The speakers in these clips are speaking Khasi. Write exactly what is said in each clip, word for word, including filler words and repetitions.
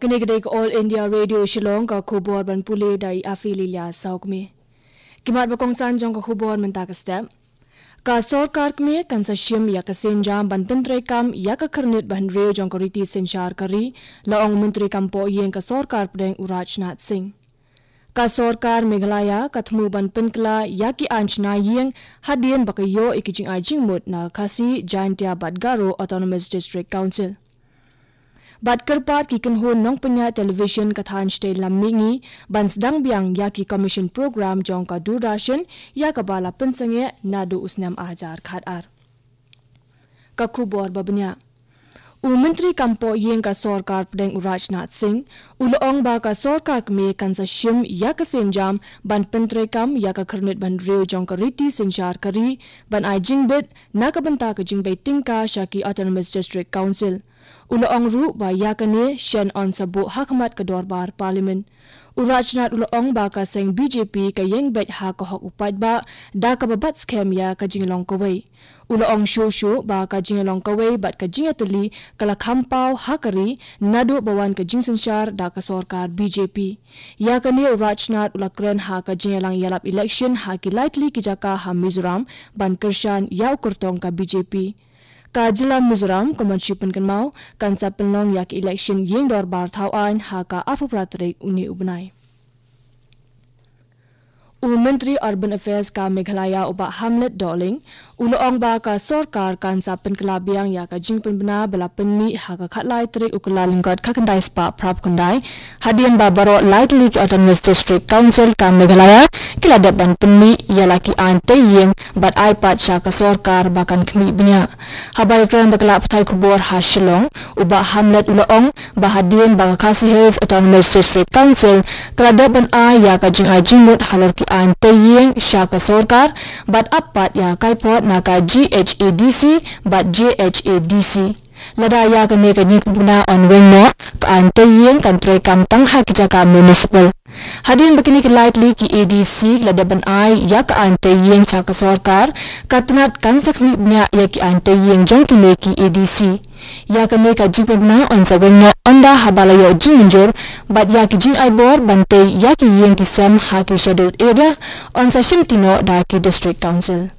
Kane ka dei ka All India Radio Shillong, ka khubor ban pule da i Afi Lilia Sawkmi. Ki mat ba kongsan jong ka khubor mynta ka step. Ka sorkar kmie kan sa shim ïa ka sienjam ban pyntreikam ïa ka khyrnit ba hynriew jong ka riti synshar ka ri, la ong u Myntri kam poh ïing ka sorkar pdeng u Rajnath Singh. Ka sorkar Meghalaya ka thmu ban pynkylla ïa ki aiñ shna ïing hadien ba ka ïoh ïa ki jingai jingmut na Khasi, Jaintia bad Garo Autonomous District Council. Bad kyrpad ki kynhun nongpynïaid television ka thaiñ shatei lam mihngi ban sdang biang ïa ki commission program jong ka Doordarshan ïa kaba la pynsangeh naduh u snem ar hajar khatar. Ka khubor ba bniah. U Myntri kam poh ïing ka sorkar pdeng u Rajnath Singh u la ong ba ka sorkar kmie kan sa shim ïa ka sienjam ban pyntreikam ïa ka khyrnit ba hynriew jong ka riti synshar ka ri ban ai jingbit na ka bynta ka jingbei tyngka sha ki Autonomous District Council. U la ong ruh ba ïa kane shen yn sa buh ha khmat ka dorbar Parliament. U Rajnath u la ong ba ka seng B J P ka ïeng beit ha ka hok u paidbah da kaba bat skhem ïa ka jinglong kawei. U la ong shuh shuh ba ka jinglong kawei bad ka jingïatylli ka la kham paw ha ka ri naduh ba wan ka jingsynshar da ka sorkar B J P. Ïa kane u Rajnath u la kren ha ka jingïalang ïalap election ha ki lai tylli ki jaka ha Mizoram ban kyrshan ïa u kyrtong ka B J P. Ka jylla Mizoram, kumba shu pynkynmaw, kan sa pynlong ïa ki election ïing dorbar thaw aiñ ha ka arphew phra tarik une u bnai. U Myntri Urban Affairs ka Meghalaya u Bah Hamlet Dohling u la ong ba ka sorkar kan sa pynkylla biang ïa ka jingpynbna ba la pynmih ha ka khatlai tarik u Kyllalyngkot khatkhyndai spah phraphew khyndai, hadien ba baroh lai tylli ki Autonomous District Council ka Meghalaya ki la dep ban pynmih ïa la ki aiñ tei ïing bad ai pat sha ka sorkar ba kan khmih bniah. Haba ïakren bad ki lad pathai khubor ha Shillong, u Bah Hamlet u la ong ba hadien ba ka Khasi Hills Autonomous District Council ka la dep ban ai ïa ka jingai jingmut halor ki aiñ tei ïing sha ka sorkar bad ap pat ïa ka kaipod na ka G H A D C bad J H A D C. Lada ïa kane ka jingpynbna yn weng noh, ka aiñ tei ïing kan treikam tang ha ki jaka municipal. Hadien ba kine ki lai tylli ki A D C ki la dep ban ai ïa ka aiñ tei ïing sha ka sorkar, ka tnat kan sa khmih bniah ïa ki aiñ tei ïing jong kine ki A D C. Ïa kane ka jingpynbna yn sa weng noh ynda haba la ïoh jingmynjur bad ïa ki jingai bor ban tei ïa ki ïing ki sem ha ki Scheduled Area yn sa shimti noh da ki District Council.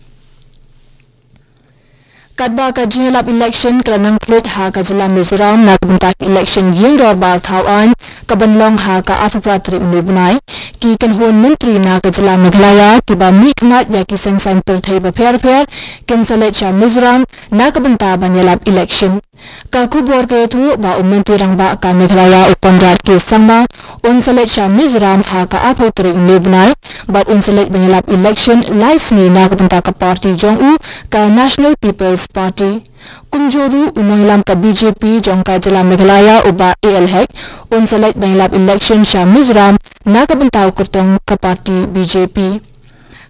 Katba ka jingïalap election ka la nang khluit ha ka jylla Mizoram na ka bynta ka election ïing dorbar thaw aiñ ka ban long ha ka arphew phra tarik une u bnai, ki kynhun myntri na ka jylla Meghalaya kiba mihkhmat ïa ki seng saiñ pyrthei bapher bapher kin sa leit sha Mizoram na ka bynta ban ïalap election. Ka khubor ka ïathuh ba u Myntri Rangbah ka Meghalaya u Conrad K Sangma un sa leit sha Mizoram ha ka arphew tarik une u bnai bad un sa leit ban ïalap election lai sngi na ka bynta ka party jong u, ka National People's Party. Kumjuh ruh u nongïalam ka B J P jong ka jylla Meghalaya u Bah A L Hek un sa leit ban ïalap election sha Mizoram na ka bynta u kyrtong ka party B J P.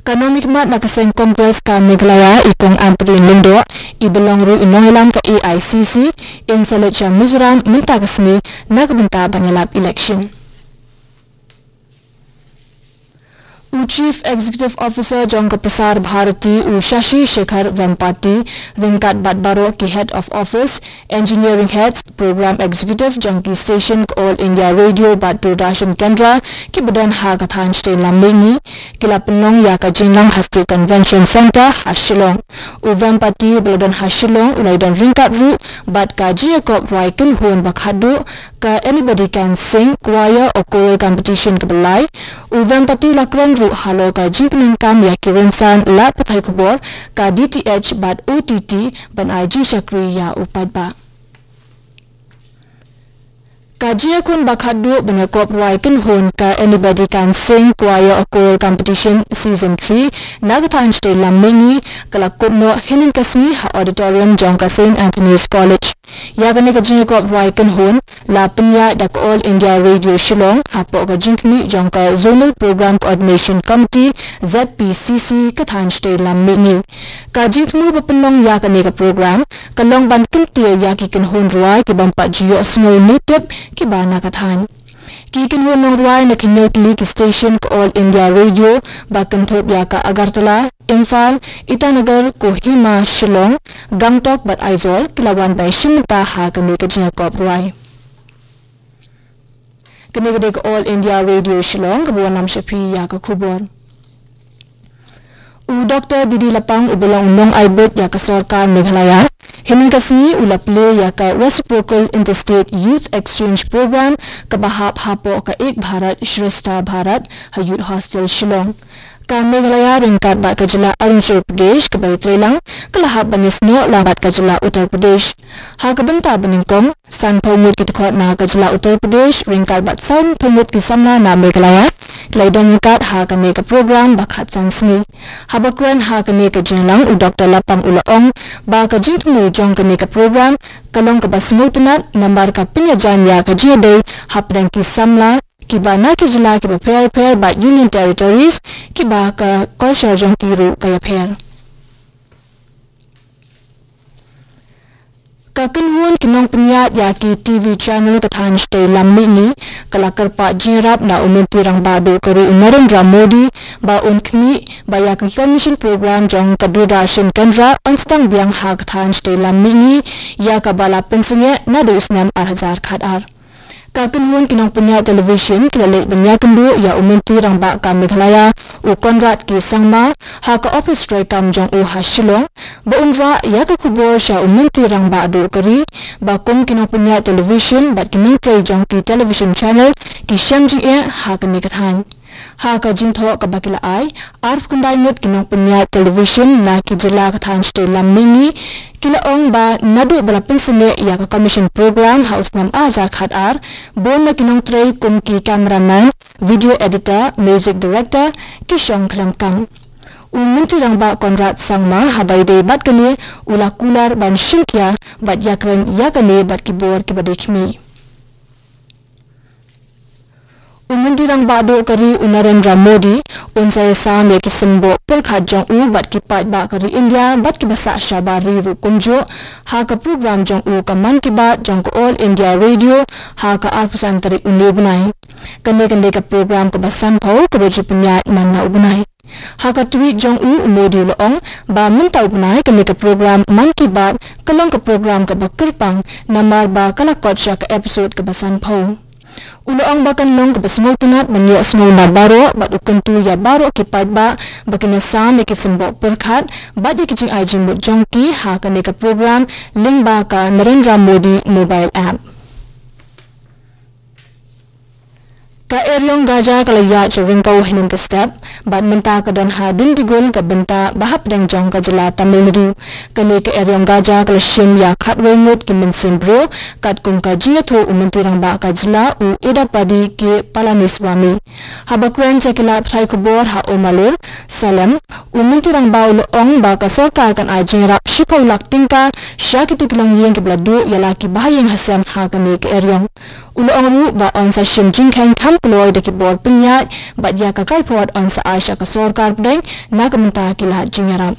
Ka nongmihkhmat na ka seng Congress ka Meghalaya i Kong Ampareen Lyngdoh, iba long ruh i nongïalam ka A I C C, in sa leit sha Mizoram mynta ka sngi na ka bynta ban ïalap election. U Chief Executive Officer jong ka Prasar Bharati u Shashi Shekhar Vempati, ryngkat bad baroh ki Head of Office, Engineering Heads, Program Executive jong ki station ka All India Radio bad Doordarshan Kendra kiba don ha ka thaiñ shatei lam mihngi, ki la pynlong ïa ka jinglong ha State Convention Centre ha Shillong. U Vempati ba la don ha Shillong u la ïadon ryngkat ruh bad ka jingïakop rwai kynhun ba khatduh, ka Anybody Can Sing Choir or Choral Competition kaba lai. U Vempati u la kren ruh halor ka jingpyndonkam ïa ki rynsan lad pathai khubor ka D T H bad O T T ban ai jingshakri ïa u paidbah. Ka jingïakhun ba khatduh ban ïakop rwai kynhun ka Anybody Can Sing Choir or Choral Competition Season three na ka thaiñ shatei lam mihngi ka la kut noh hynnin ka sngi ha auditorium jong ka Saint Anthony's College. Ïa kane ka jingïakop rwai kynhun la pynïaid da ka All India Radio Shillong hapoh ka jingkhmih jong ka Zonal Program Coordination Committee, Z P C C, ka thaiñ shatei lam mihngi. Ka jingthmu ba pynlong ïa kane ka program ka long ban kyntiew ïa ki kynhun rwai ki bym pat ju ïohsngew ne tip kiba na ka thaiñ. Ki kynhun nongrwai na ki hynñiew tylli ki station ka All India Radio ba kynthup ïa ka Agartala, Imphal, Itanagar, Kohima, Shillong, Gangtok bad Aizawl ki la wan ban shim bynta ha kane ka jingïakop rwai. Kane ka dei ka All India Radio Shillong, kaba wanlam sha phi ïa ka khubor. U Doctor Didi Lapang uba long u nongaibud ïa ka sorkar Meghalaya, hynnin ka sngi u la plie ïa ka Reciprocal Interstate Youth Exchange Program kaba hap hapoh ka Ek Bharat Shreshtha Bharat ha Youth Hostel Shillong. Ka Meghalaya ryngkat bad ka jylla Arunachal Pradesh kaba ïatreilang ka la hap ban ïasnoh lang bad ka jylla Uttar Pradesh. Ha ka bynta banyngkong, sanphew ngut ki dkhot na ka jylla Uttar Pradesh ryngkat bad sanphew ngut ki samla na Meghalaya ki la ïadon ryngkat ha kane ka program ba khatsan sngi. Haba kren ha kane ka jingïalang, u Doctor Lapang u la ong ba ka jingthmu jong kane ka program ka long kaba sngewtynnat namar ka pynïajan ïa ka jingïadei hapdeng ki samla kiba na ki jylla kiba pher pher bad Union Territories kiba ka culture jong ki ruh ka ïapher. Ka kynhun ki nongpynïaid ïa ki T V channel ka thaiñ shatei lam mihngi ka la kyrpad jingïarap na u Myntri Rangbah Duh ka ri u Narendra Modi ba un khmih ba ïa ka commission program jong ka Doordarshan Kendra yn sdang biang ha ka thaiñ shatei lam mihngi ïa kaba la pynsangeh naduh u snem ar hajar khatar. Ka kynhun ki nongpynïaid television ki la leit ban ïakynduh ïa u Myntri Rangbah ka Meghalaya u Conrad K Sangma ha ka ophis treikam jong u ha Shillong ba un rah ïa ka khubor sha u Myntri Rangbah Duh ka ri ba kum ki nongpynïaid television bad ki nongtrei jong ki television channel ki shem jingeh ha kane ka thaiñ. Ha ka jingthoh kaba ki la ai, arphew khyndai ngut ki nongpynïaid television na ki jylla ka thaiñ shatei lam mihngi ki la ong ba naduh ba la pynsangeh ïa ka commission program ha u snem ar hajar khatar, bun na ki nongtrei kum ki cameraman, video editor, music director ki shong khlem kam. U Myntri Rangbah Conrad Sangma haba ïadei bad kane u la kular ban shim khia bad ïakren ïa kane bad ki bor kiba dei khmih. U Myntri Rangbah Duh ka ri u Narendra Modi un sa ïasam ïa ki symboh pyrkhat jong u bad ki paidbah ka ri India bad kiba sah shabar ri ruh kumjuh ha ka program jong u ka Mann Ki Baat jong ka All India Radio ha ka arphew san tarik une u bnai. Kane kan dei ka program kaba sanphew kaba ju pynïaid man la u bnai. Ha ka tweet jong u, u Modi u la ong ba mynta u bnai kane ka program Mann Ki Baat ka long ka program kaba kyrpang namar ba ka la kot sha ka episode kaba sanphew. U la ong ba kan long kaba sngewtynnat ban ïohsngew na baroh bad u kyntu ïa baroh ki paidbah ba kin ïasam ïa ki symboh pyrkhat bad ïa ki jingai jingmut jong ki ha kane ka program lyngba ka Narendra Modi mobile app. Ka eriong Gaza ka la ïaid sha ryngkew hynnin ka step bad mynta ka don ha Dindigul, ka bynta ba hapdeng jong ka jylla Tamil Nadu. Kane ka eriong Gaza ka la shim ïa khatwei ngut ki mynsiem briew katkum ka jingïathuh u Myntri Rangbah ka jylla u Edappadi K Palaniswamy. Haba kren sha ki lad pathai khubor ha Omalur, Salem, u Myntri Rangbah u la ong ba ka sorkar kan ai jingïarap shiphew lak tyngka sha kito ki longïing kiba la duh ïa la ki bahaïing hasem ha kane ka eriong. U la ong ruh ba yn sa shim jingkheiñ kham kloi da ki bor pynïaid bad ïa ka kaiphod yn sa ai sha ka sorkar pdeng na ka bynta ki lad jingïarap.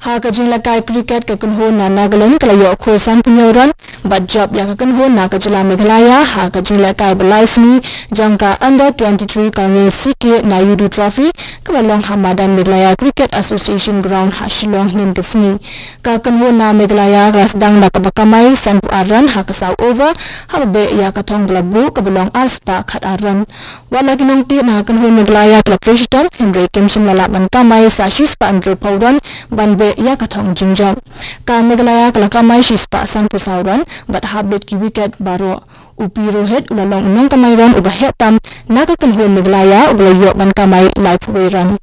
Ha ka jinglehkai cricket, ka kynhun na Nagaland ka la ïoh khur sanphew hynñiew run bad jop ïa ka kynhun na ka jylla Meghalaya ha ka jinglehkai ba lai sngi jong ka Under twenty-three Colonel C K Naidu Trophy kaba long ha madan Meghalaya Cricket Association Ground ha Shillong hynnin ka sngi. Ka kynhun na Meghalaya ka la sdang da kaba kamai sanphew ar run ha ka saw over, haba beh ïa ka thong ba la buh kaba long arspah khatar run. Wat la ki nongtih na ka kynhun Meghalaya ki la trei shitom, hynrei kim shym la lah ban kamai sa shispah hynriewphew run ban beh ïa ka thong jingjop. Ka Meghalaya ka la kamai shispah sanphew saw run bad hap lut ki wicket baroh. U P Rohit u la long u nongkamai run uba heh tam na ka kynhun Meghalaya, uba la ïoh ban kamai laiphew wei run.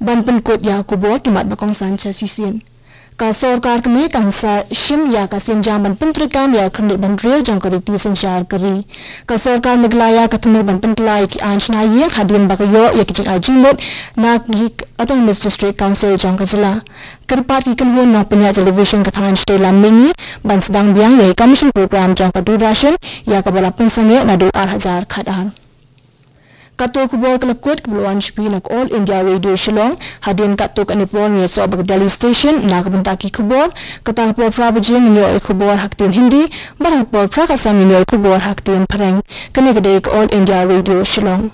Ban pynkut ïa ka khubor, ki mat ba kongsan sha shisien. Ka sorkar kmie kan sa shim ïa ka sienjam ban pyntreikam ïa ka khyrnit bynriew jong ka riti synshar ka ri. Ka sorkar Meghalaya ka thmu ban pynkylla ïa ki aiñ shna ïing hadien ba ka ïoh ïa ki jingai jingmut na ki Autonomous District Council jong ka jylla. Kyrpad ki kynhun nongpynïaid television ka thaiñ shatei lam mihngi ban sdang biang ïa ki commission program jong ka Doordarshan ïa kaba la pynsangeh naduh ar hajar khatar. Kato ka khubor ka la kut kaba la wan sha phi na ka All India Radio Shillong. Hadien katto katne por ngin ïasoh bad ka Delhi Station na ka bynta ki khubor. Kata ka por phra baje ngin ïoh ïa ki khubor ha ka ktien Hindi bad ha ka por phra khatsan ngin ïoh ïa ki khubor ha ka ktien Phareng. Kane ka dei ka All India Radio Shillong.